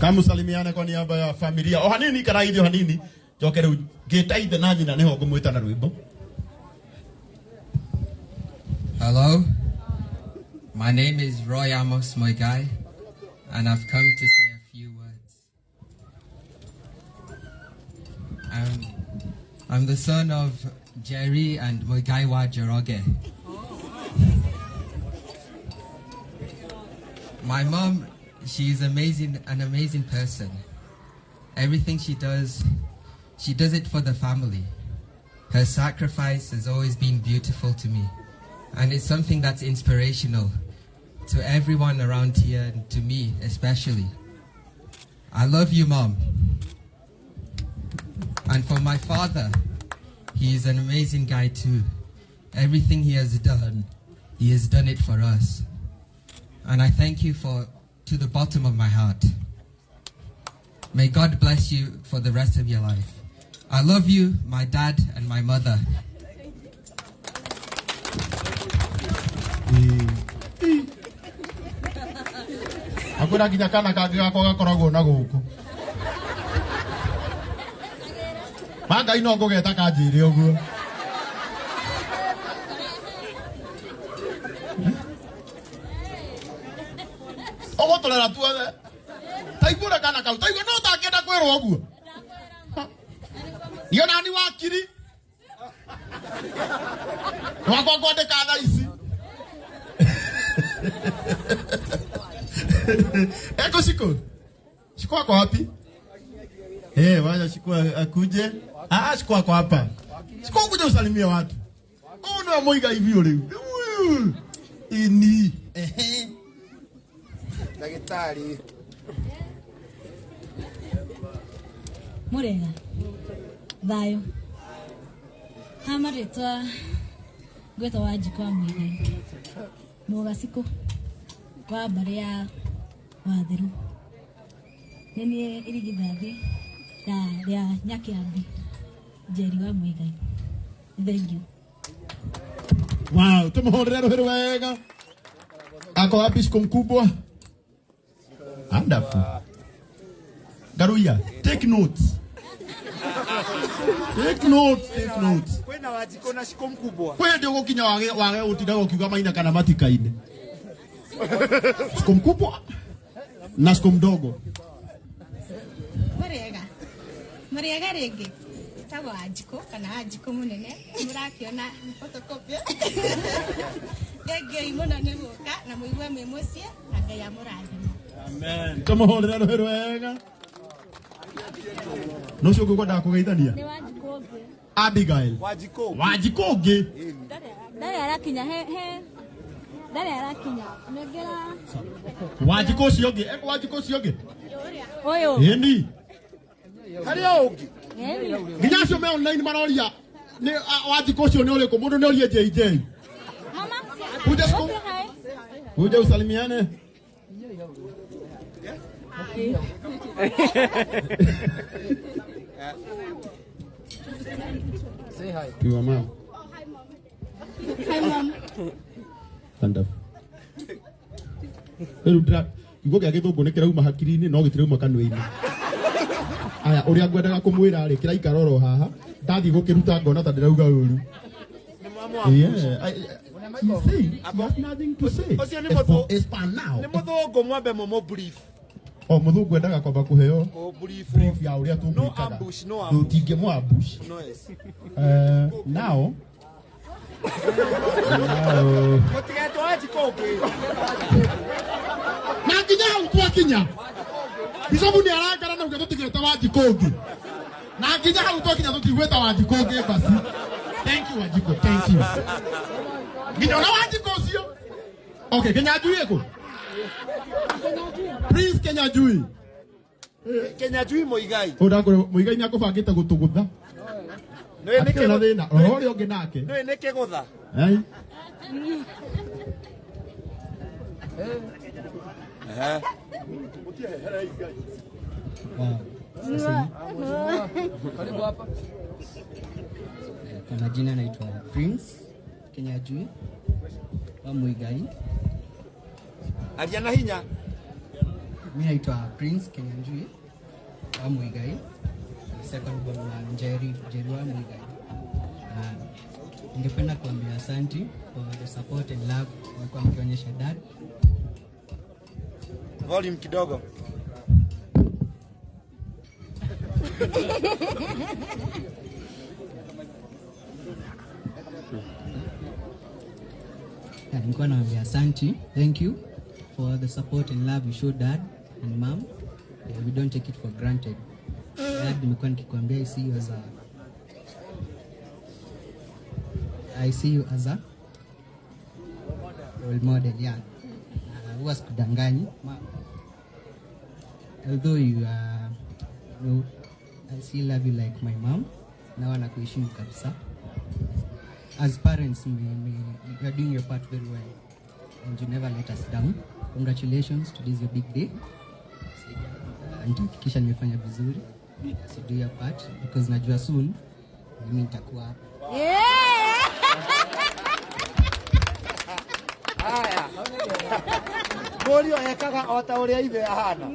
Kamusalimiane kwa niaba ya familia. O hanini kana ithio hanini. Njoke rĩu ngĩta ithe na nyina nĩho ngũmwĩta na rwĩmbo. Hello, my name is Roy Amos Muigai, and I've come to say a few words. I'm the son of Jerry and Muigai wa Njoroge. My mom, she's amazing, an amazing person. Everything she does, she does it for the family. Her sacrifice has always been beautiful to me, and it's something that's inspirational to everyone around here and to me especially. I love you, Mom. And for my father, he is an amazing guy too. Everything he has done, he has done it for us. And I thank you for to the bottom of my heart. May God bless you for the rest of your life. I love you, my dad and my mother. Akwĩra nginya kana kangĩ gakwa gakoragwo na gũkũ. Ma Ngai no ngũgeta kanjĩre ũguo. Ũgũtũrera tuothe. Taigua ũrĩa kana kau, taigua no ũtangĩenda kwĩrwo ũguo. Niĩ ona ni wakiri. Wakwa kwandĩka thaa ici. Eko Shiko. Shiko ako wapi? Eh, wacha Shiko akuje. Ah, Shiko ako hapa. Shiko kuja usalimie watu. Huyu ni Muigai biũ rĩu. Ini. Ehe. Ndagĩtarĩ. Mũrega. Thayũ. Ha marĩtwa ngwĩtwo Wanjikũ wa Muigai. Mũgacikũ wa mbarĩ ya Watheru. Nĩ niĩ irigithathi rĩa Nyakĩambi Njeri wa Muigai. Thank you. Wow, tumuhũrĩre rũhĩ rwega. Ako wapi Shiko mkubwa? Wonderful. Garuya, take notes. Take notes, take notes. Kwĩna Wanjikũ na Shiko mkubwa. Kwĩ hĩndĩ ũgũkinya wage wage gũtindaga ũkiuga maina kana matikaine. Shiko mkubwa na Shiko mdogo. Mũrĩega. Mũrĩega rĩngĩ. Njĩtagwo Wanjikũ kana Wanjikũ mũnene. Mũrakĩona photocopy. Thengiũi mũno nĩ gũka na mũigue mwĩ mũciĩ na Ngai amũrathime. Amen. Tumuhũrĩre rũhĩ rwega. No ũcio ũngĩ ũkwendaga kũgeithania? Nĩ Wanjikũ ũngĩ. Abigail. Wanjikũ. Wanjikũ ũngĩ. Ndarĩ arakinya he he. Ndarĩ arakinya. Nengera Wanjikũ ũcio ũngĩ. Eko Wanjikũ ũcio ũngĩ. ũyũ. Ĩni. Harĩ o ũngĩ. Ĩni. Nginya acio me online maroria nĩ Wanjikũ ũcio nĩ ũrĩkũ? Mũndũ nĩ orie JJ. Mama. Kuja siku. Say hi. Kuja usalimiane. Say hi. Your mom. Hi, Mom. Wonderful. Rĩu ndĩra kiugo gĩa gĩthũngũ nĩ kĩrauma hakiri-inĩ no gĩtirauma kanua-inĩ. Aya, ũrĩa ngwendaga kũmwĩra rĩ kĩraikara oro haha ndathiĩ gũkĩruta ngona ta ndĩrauga ũru. Yeah, he said he has nothing to say. Ũcio nĩ It's mũthũ- for now. Nĩ mũthũngũ mwambe mũmũ brief. O mũthũngũ endaga kwamba kũheo Kũ brief. brief ya ũrĩa No tũgwĩkaga. ambush, no ambush. Tũtingĩmũ ambush. No yes. Now Mũtigetwo Wanjikũ ũngĩ. na nginya hau twakinya bicobu nĩ arangara na uge tũtigĩte Wanjikũ ũngĩ na nginya hau twakinya tũtigwĩta Wanjikũ ũngĩ basi. Thank you Wanjikũ, thank you. Nginya ona Wanjikũ ũcio. Okay, Kenyanjui ĩkũ? Please Kenyanjui. Kenyanjui Muigai. Ũyũ ndakũrĩ Muigai nĩ akũbangĩte gũtũgũtha. Nĩũĩ nĩ Akĩrĩ na kĩgũ- thĩna. Roho ũrĩa ũngĩ nake. Nĩũĩ nĩ kĩgũtha. Ai. Ehe. Karibu hapa. Kwa majina naitwa Prince Kenyanjui wa Muigai. Aria na hinya. Mi naitwa Prince Kenyanjui wa Muigai, second born wa Njeri, Njeri wa Muigai. Ningependa kuambia asanti for the support and love mmekuwa mkionyesha dad. Volume kidogo. Yeah, nilikuwa naambia asanti, thank you for the support and love you show dad and mom. Yeah, we don't take it for granted. Dad, nimekuwa nikikwambia I see you as a role model, yeah. Huwa sikudanganyi. Although you are, you know, I still love you like my mom. Na nakuheshimu kabisa. As parents, you are doing your part very well, and you never let us down. Congratulations, today is your big day. Nitahakikisha nimefanya vizuri. So do your part because najua soon mimi nitakuwa hapa. Yeah. Haya. Mũriũ ekaga o ta ũrĩa ithe ahana.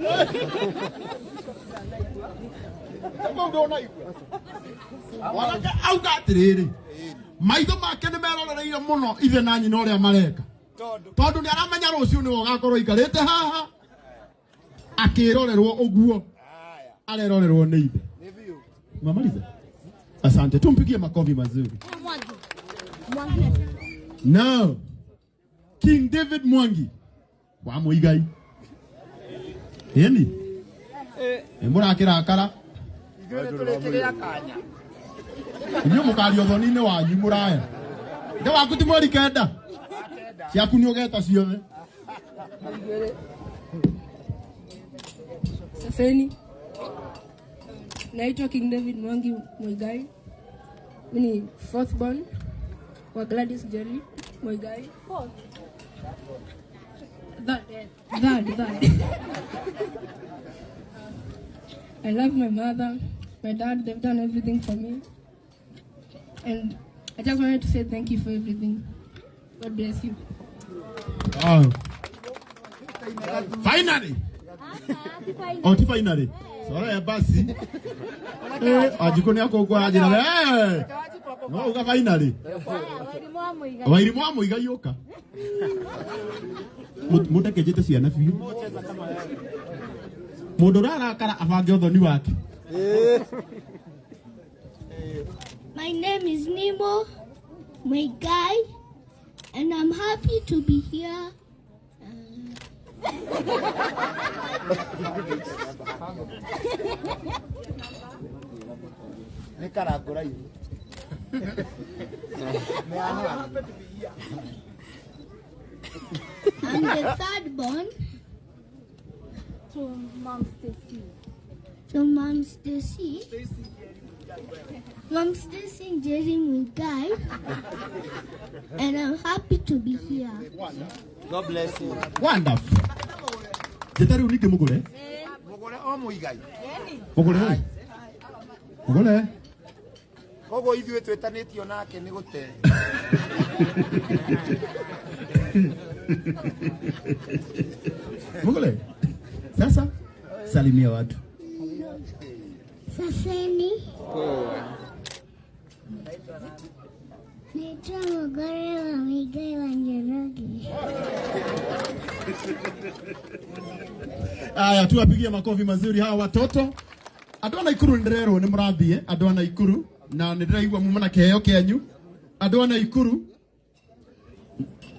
Mwanake auga atiriri, maitho make nĩ merorereire mũno ithe na nyina ũrĩa mareka, tondũ nĩ aramenya rũciũ nĩwe ũgakorwo aikarĩte haha akĩrorerwo ũguo arerorerwo nĩ ithe. Mamaliza. Asante, tumpigie makofi mazuri. Mwangi. Mwangi. Now, King David Mwangi wa Muigai. Ĩni nĩ mũrakĩrakara. Ithuĩ nĩ tũrĩkĩrĩa kanya. Inyuĩ mũkaria ũthoni-inĩ wanyu mũraya. Ithe waku ti mweri 9. Ciaku nĩ ũgeta ciothe. Saseni. Naitwa King David Mwangi Muigai. Mimi ni fourth born wa Gladys Jerry Muigai. Fourth. Third. I love my mother, my dad. They've done everything for me. And I just wanted to say thank you for everything. God bless you. Oh. Finally. Oh, ti finally. Sorry, basi. Ajiko ni ako kwa ajira. No, uga finally. Wairimu wa Muigai yoka. Mutekejete ciana biũ. Mũndũ ũrĩa arakara abange ũthoni wake. My name is Nemo Muigai, and I'm happy to be here. Nĩ karangũra ihu. I'm the third born To Mom Stacy. to Mom Stacy. Mom Stacy and Jerry Muigai, and I'm happy to be here. God bless you. Wonderful. Njĩta rĩu ningĩ mũgũre. Mũgũre o Muigai. Mũgũre. Mũgũre. Koguo ithuĩ twĩtanĩtio nake nĩ gũte. Mũgũre. Sasa salimia watu. Saseni. Naitwa Mugore wa Muigai wa Njoroge. Aya, tuwapigie makofi mazuri hawa watoto. Andũ a Naikuru nĩ ndĩrerwo nĩ mũrathiĩ, andũ a Naikuru, na nĩ ndĩraigua muma na kĩheo kĩanyu. Andũ a Naikuru,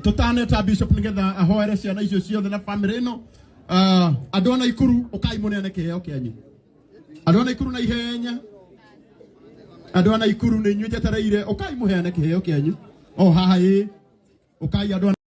tũtaneta Bishop nĩgetha ahoere ciana icio ciothe na family ĩno. Andũ a Naikuru, ũkai mũneane kĩheo kĩanyu. Andũ a Naikuru na ihenya. Andũ a Naikuru nĩ inyuĩ njetereire, ũkai mũheane kĩheo kĩanyu. O haha ĩ, ũkai andũ a